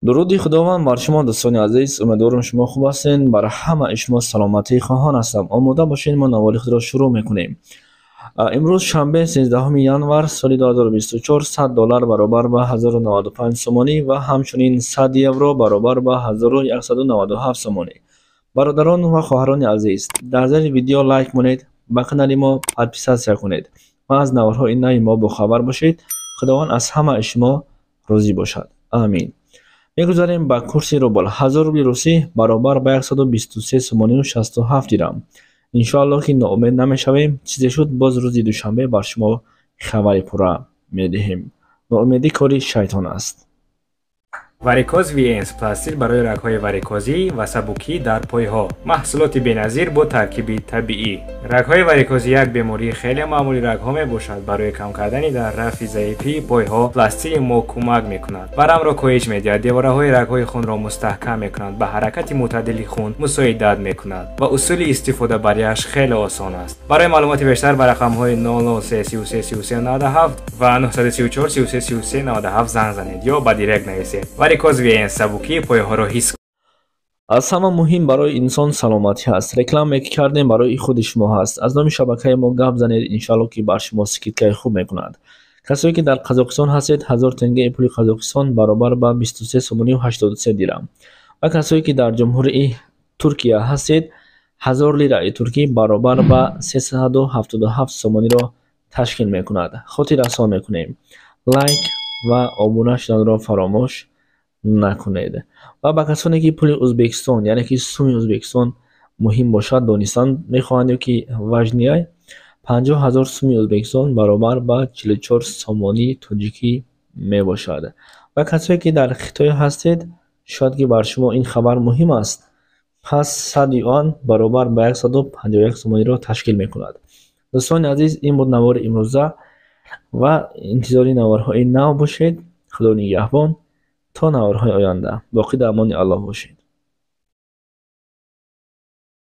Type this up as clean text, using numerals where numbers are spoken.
Дуруди Худованд бар шумо, дӯстони азиз. Умедворам, шумо хуб ҳастед. Бар ҳамаи шумо саломатӣ хоҳон ҳастам. Омода бошед, мо навори худро шурӯъ мекунем. Имрӯз шанбе, 13 январ соли 2024, 100 доллар баробар ба 1095 сомонӣ ва ҳамчунин 100 евро баробар ба 1197 сомонӣ. Бародарон ва хоҳарони азиз, дар зери видео лайк монед, ба канали мо подписаться кунед ва аз наворҳои нави мо бохабар бошед. Худованд аз ҳамаи шумо розӣ бошад, амин. Мегузарем ба курси рубл. 1000 рубли русӣ баробар ба 123 сомонию 67 дирам. Иншоаллоҳ, ки ноумед намешавем. Чизе шуд, боз рӯзи душанбе бар шумо хабари пурра медиҳем. Ноумедӣ кори шайтон аст. Варикоз Венс пластил барои рагҳои варикозӣ ва сабукӣ дар пойҳо. Маҳсулоти беназир бо таркиби табиӣ. Рагҳои варикозӣ як бемории хеле маъмули рагҳо мебошад. Барои кам кардани дар рафъи заифии пойҳо пластили мо кӯмак мекунад. Варамро коҳиш медиҳад, девораҳои рагҳои хунро мустаҳкам мекунад, ба ҳаракати мӯътадили хун мусоидат мекунад ва усули истифодабарияш хеле осон аст. Барои маълумоти бештар ба рақамҳои 003 33 33 97 ва 934 33 33 97 занг занед ё ба директ нависед. Варикоз Венс, сабукии пойҳоро ҳис. Аз ҳама муҳим барои инсон саломатӣ ҳаст. Рекламе ки кардем, барои худи шумо ҳаст. Аз номи шабакаи мо гап занед, иншоалло, ки бар шумо скидкаи хуб мекунад. Касое ки дар Қазоқистон ҳастед, 1000 тенгаи пули Қазоқистон баробар ба 23 сомонию 83 дирам ва касое ки дар Ҷумҳурии Туркия ҳастед, 1000 лираи туркӣ баробар ба 377 сомониро ташкил мекунад. Хотиррасон мекунем, лайк ва обуна шуданро фаромӯш накунед. Ва ба касоне ки пули Ӯзбекистон, яъне ки суми Ӯзбекистон муҳим бошад, донистан мехоҳанд ё ки важный, 50 000 суми Ӯзбекистон баробар ба 44 сомонии тоҷикӣ мебошад. Ва касое ки дар Хитой ҳастед, шояд ки бар шумо ин хабар муҳим аст. Пас 100 юан баробар ба 151 сомониро ташкил мекунад. Дӯстони азиз, ин буд навори имрӯза ва интизори наворҳои нав бошед. Худо нигаҳбон, то наворҳои оянда. Боқӣ дар амони Аллоҳ бошед.